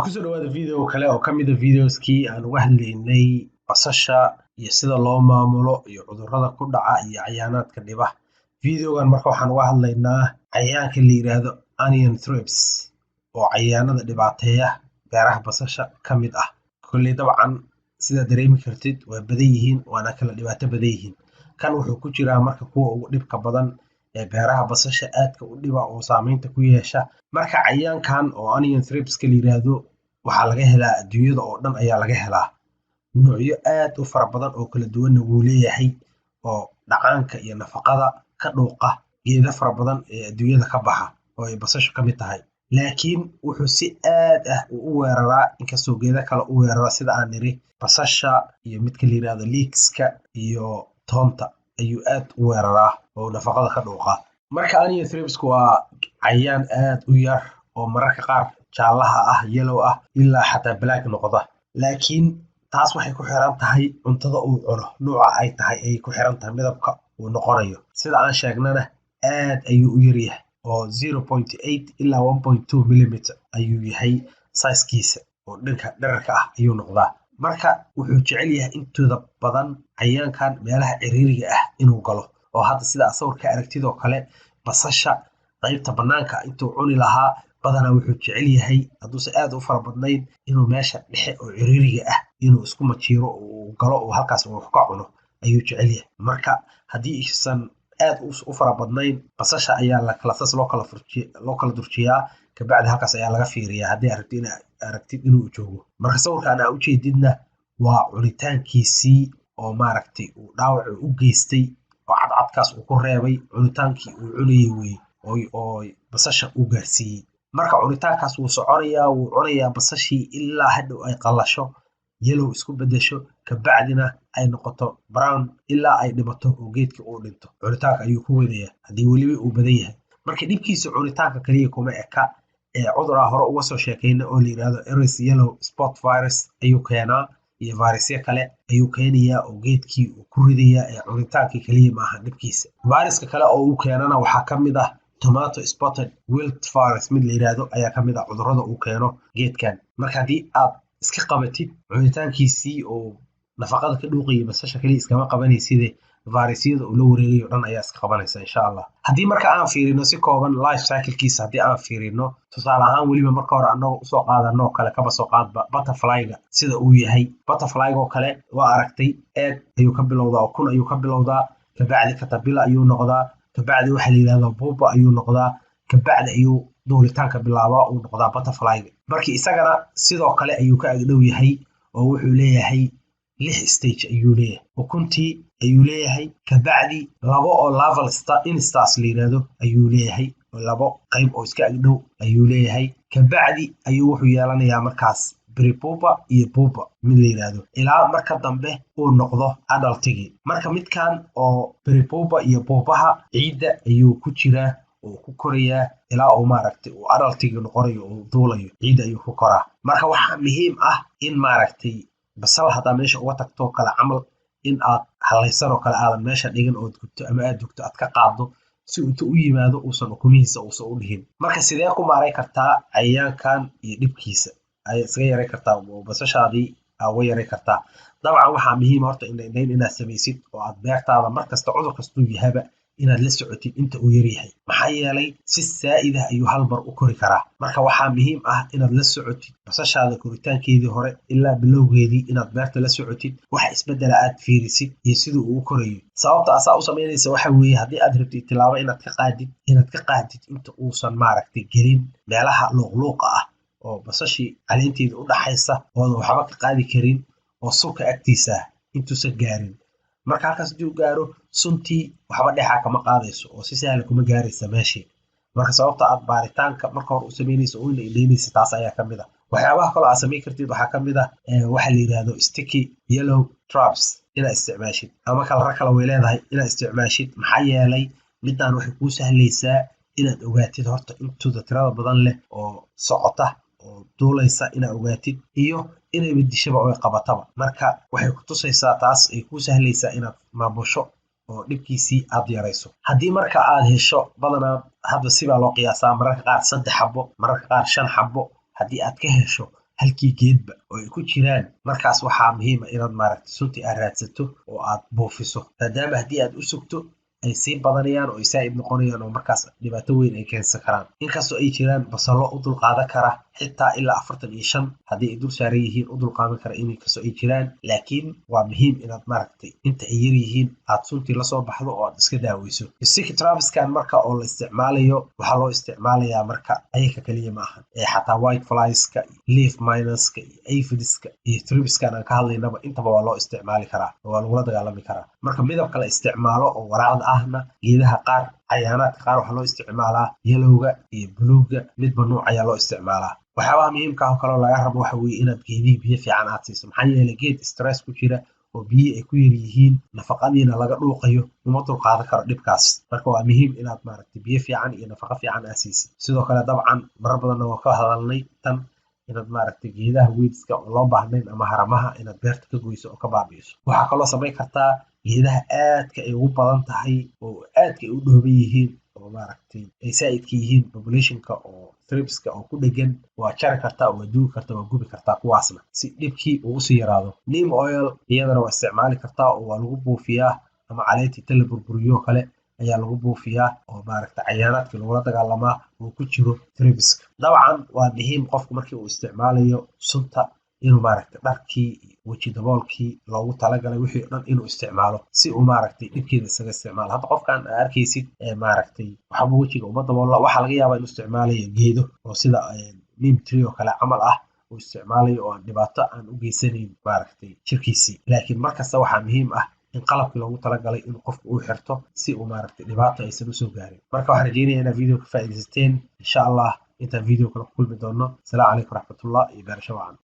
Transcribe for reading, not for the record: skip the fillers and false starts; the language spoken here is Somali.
Kusoo dhawaada video kale oo ka mid a videoskii aan uga hadlaynay basasha iyo sida loo maamulo iyo cudurrada ku dhaca iyo cayaanaadka dhiba. Videogan marka waxaan uga hadlaynaa cayayaanka la yiraahdo onion thrips, oo cayayaanada dhibaateeya beeraha basasha ka mid ah. Kolley dabcan sidaa dareemi kartid, waa badan yihiin, waana kala dhibaato badan yihiin. Kan wuxuu ku jiraa marka kuwa ugu dhibka badan ee beeraha basasha aadka u dhiba oo saameynta ku yeesha. Marka cayayaankan oo onion thripska la yiraahdo waxaa laga helaa adduunyada oo dhan ayaa laga helaa. Noocyo aad u fara badan oo kala duwanna wuu leeyahay, oo dhacaanka iyo nafaqada ka dhuuqa geeda fara badan ee adduunyada ka baxa oo ay basashu ka mid tahay. Laakiin wuxuu si aad ah u weeraraa, inkastoo geeda kale u weerara sida aan niri, basasha iyo midka la yiraahdo leekska iyo toonta ayuu aad u weeraraa oo nafaqada ka dhuuqa. Marka onion thripsku waa cayayaan aad u yar oo mararka qaar jaallaha ah, yellow ah, ilaa xataa black noqda. Laakiin taas waxay ku xiran tahay cuntada uu cuno, nuuca ay tahay ayay ku xiran tahay midabka uu noqonayo. Sida aan sheegnana, aad ayuu u yaryahay oo 0.8 ilaa 1.2 millimeter ayuu yahay sizekiisa, oo dhanka dhererka ah ayuu noqdaa. Marka wuxuu jecel yahay intooda badan cayayaankan meelaha ciriiriga ah inuu galo, oo hadda sida aad sawirka aragtid oo kale, basasha qaybta banaanka intuu cuni lahaa, badanaa wuxuu jecel yahay, hadduusan aad u fara badnayn, inuu meesha dhexe oo ciriiriga ah inuu isku majiiro, uu galo, uu halkaas wax ka cuno ayuu jecel yahay. Marka haddii isan aad u fara badnayn basasha ayaa la kala saas loo kala durjiyaa, kabacdi halkaas ayaa laga fiiriyaa haddii aad rabtid inaad aragtid inuu joogo. Marka sawirkan aa ujeedidna waa cunitaankiisii oo maaragtay uu dhaawac u geystay oo cadcadkaas uu ku reebay cunitaankii uu cunayay weye oo basasha uu gaarsiiyey. Marka cunitaankaas wuu soconayaa, wuu cunayaa basashii ilaa hadhow ay qallasho, yellow isku bedesho, kabacdina ay noqoto brown, ilaa ay dhimato oo geedka uu dhinto. Cunitaanka ayuu ku wadayaa haddii weliba uu badan yahay. Marka dhibkiisa cunitaanka kaliya kuma eka ee cuduraa hore uga soo sheekayna oo la yidhahdo Iris yellow spot virus ayuu keenaa, iyo virusyo kale ayuu keenayaa oo geedkii uu ku ridayaa, ee cunitaankii kaliya maaha dhibkiisa. Viruska kale oo uu keenana waxaa ka mid ah tomato spotted wilt virus mid la yidhaahdo ayaa ka mid ah cudurrada uu keeno geedkan. Marka haddii aad iska qabatid cunitaankiisii oo nafaqada ka dhuuqayay basasha kaliya iskama qabanayside, virusyada uu la wareegayo dhan ayaa iska qabanaysa, insha Allah. Haddii marka aan fiirino si kooban life cyclekiisa, haddii aan fiirino tusaale ahaan, weliba marka hore annagoo usoo qaadano oo kale, kaba soo qaadba butterflyga sida uu yahay. Butterflyga oo kale waa aragtay, egg ayuu ka bilowdaa, ukun ayuu ka bilowdaa, kabacdi caterpillar ayuu noqdaa, kabacdi waxaa la yidhahdaa pupa ayuu noqdaa, kabacdi ayuu duulitaanka bilaabaa, uu noqdaa butterflyga. Marka isagana sidoo kale ayuu ka agdhow yahay, oo wuxuu leeyahay lix stage ayuu leeyahay. Ukuntii ayuu leeyahay, kabacdi labo oo larval instars la yidhaahdo ayuu leeyahay, oo labo qayb oo iska agdhow ayuu leeyahay. Kabacdi ayuu wuxuu yeelanayaa markaas prepupa iyo pupa mid la yidhaahdo, ilaa marka dambe uu noqdo adultigii. Marka midkan oo prepupa iyo pupaha ciidda ayuu ku jiraa oo ku korayaa ilaa uu maaragtay uu adultigii noqonayo, uu duulayo, ciidda ayuu ku koraa. Marka waxaa muhiim ah in maaragtay basal haddaa meesha uga tagto kale camal, in aad halaysan oo kale aadan meesha dhigin, ood gubto ama aad dugto, aad ka qaaddo, si inta u yimaado uusan ukumihiisa uusan u dhihin. Marka sidee ku maaray kartaa cayayaankan iyo dhibkiisa ayay iskaga yaray kartaa oo basashaadii aa uga yaray kartaa? Dabcan waxaa muhiim horta indhaindhayn inaad samaysid, oo aad beertaada markasta cudur kastuu yahaba inaad la socotid inta uu yaryahay, maxaa yeelay si saa'id ah ayuu hal mar u kori karaa. Marka waxaa muhiim ah inaad la socotid basashaada koritaankeedii hore ilaa bilowgeedii, inaad beerta la socotid, waxa isbedela aad fiirisid iyo siduu uu u korayo. Sababta asaa u samaynaysa waxa weeye, haddii aad rabtid tilaabo inaad ka qaadid inta uusan maaragtay gelin meelaha luuqluuqa ah oo basashii caleenteeda u dhaxaysa oodan waxba ka qaadi karin, oo surka agtiisa ah intuusan gaarin. Marka halkaas haddii uu gaaro, suntii waxba dheexaa kama qaadayso oo si sahla kuma gaaraysa meeshii. Marka sababta aad baaritaanka marka hore u samaynaysa oo ina indhaynaysa taas ayaa ka mid ah. Waxyaabaha kaloo aad samayn kartid waxaa ka mid ah waxa la yidhaahdo sticky yellow traps inaad isticmaashid, ama kalaro kale way leedahay inaad isticmaashid, maxaa yeelay midaan waxay kuu sahlaysaa inaad ogaatid horta intooda tirada badan leh oo socota oo duulaysa inaad ogaatid, iyo inayba dishaba oo qabataba. Marka waxay ku tusaysaa, taas ay kuu sahlaysaa inaad maamusho oo dhibkiisii aad yarayso. Haddii marka aad hesho, badanaa hadba sibaa loo qiyaasaa, mararka qaar saddex xabo, mararka qaar shan xabo, haddii aad ka hesho halkii geedba oo ay ku jiraan, markaas waxaa muhiima inaad maaragtay sunti aad raadsato oo aad buufiso, maadaama haddii aad u sugto ay sii badanayaan oo ay saa'id noqonayaan oo markaas dhibaato weyn ay keensan karaan. Inkastoo ay jiraan basallo u dulqaadan kara xitaa ilaa 45 haddii ay dul saaran yihiin u dulqaadan kara, inkastoo ay jiraan, laakiin waa muhiim inaad maaragtay inta ay yar yihiin aad suntii lasoo baxdo oo aad iska daaweyso. Sticky trapskan marka oo la isticmaalayo, waxaa loo isticmaalayaa marka ayaka kaliya ma ahan, ee xataa white flieska, leaf minerska iyo aphidska iyo thripskan aan ka hadlaynaba, intaba waa loo isticmaali karaa oo waa lagula dagaalami karaa. Marka midabka la isticmaalo oo waraaqda ahna, geedaha qaar, cayaanaadka qaar waxaa loo isticmaalaa yellowga iyo bluega, midba nuuc ayaa loo isticmaalaa. Waxyaabaha muhiimka ah oo kaloo laga rabo waxa weeye inaad geedihii biyo fiican aad siiso, maxaa yeelay geed stress ku jira oo biyihii ay ku yar yihiin, nafaqadiina laga dhuuqayo, uma dulqaadan karo dhibkaas. Marka waa muhiim inaad maaragtay biyo fiican iyo nafaqo fiican aad siisid. Sidoo kale, dabcan marar badanna waa ka hadalnay tan, inaad maaragtay geedaha weedska oo loo baahnayn ama haramaha inaad beerta ka goyso oo ka baabi'iso. Waxaa kaloo samayn kartaa geedaha aadka ay ugu badan tahay oo aadka ay u dhooban yihiin oo maaragtay ay saa'idka yihiin populationka oo thripska oo ku dhegan, waa jari kartaa, waa duugi kartaa, waa gubi kartaa kuwaasna si dhibkii uu usii yaraado. Neem oil iyadana waa isticmaali kartaa oo waa lagu buufiyaa, ama caleenta inta la burburiyo kale ayaa lagu buufiyaa oo maaragta cayaanaadkii lagula dagaalamaa uu ku jiro thripska. Dabcan waa muhiim qofku markii uu isticmaalayo sunta inuu maaragtay dharkii, weji daboolkii loogu talagalay, wixii o dhan inuu isticmaalo si uu maaragtay dhibkeeda isaga isticmaalo. Hadda qofkan aa arkaysid ee maaragtay waxba wejiga uma daboola, waxaa laga yaabaa inuu isticmaalayo geedo oo sida neem tree oo kale camal ah uu isticmaalayo oo aan dhibaato aan u geysanayn maaragtay jirkiisii, laakiin markasta waxaa muhiim ah in qalabkii loogu talagalay inuu qofku uu xirto si uu maaragtay dhibaato aysan usoo gaarin. Marka waxaan rajeynaya inaad video ka faa'iidaysateen. Insha Allah intaan video kale ku kulmi doono, asalaamu calaykum waraxmatullah iyo beerasho wacan.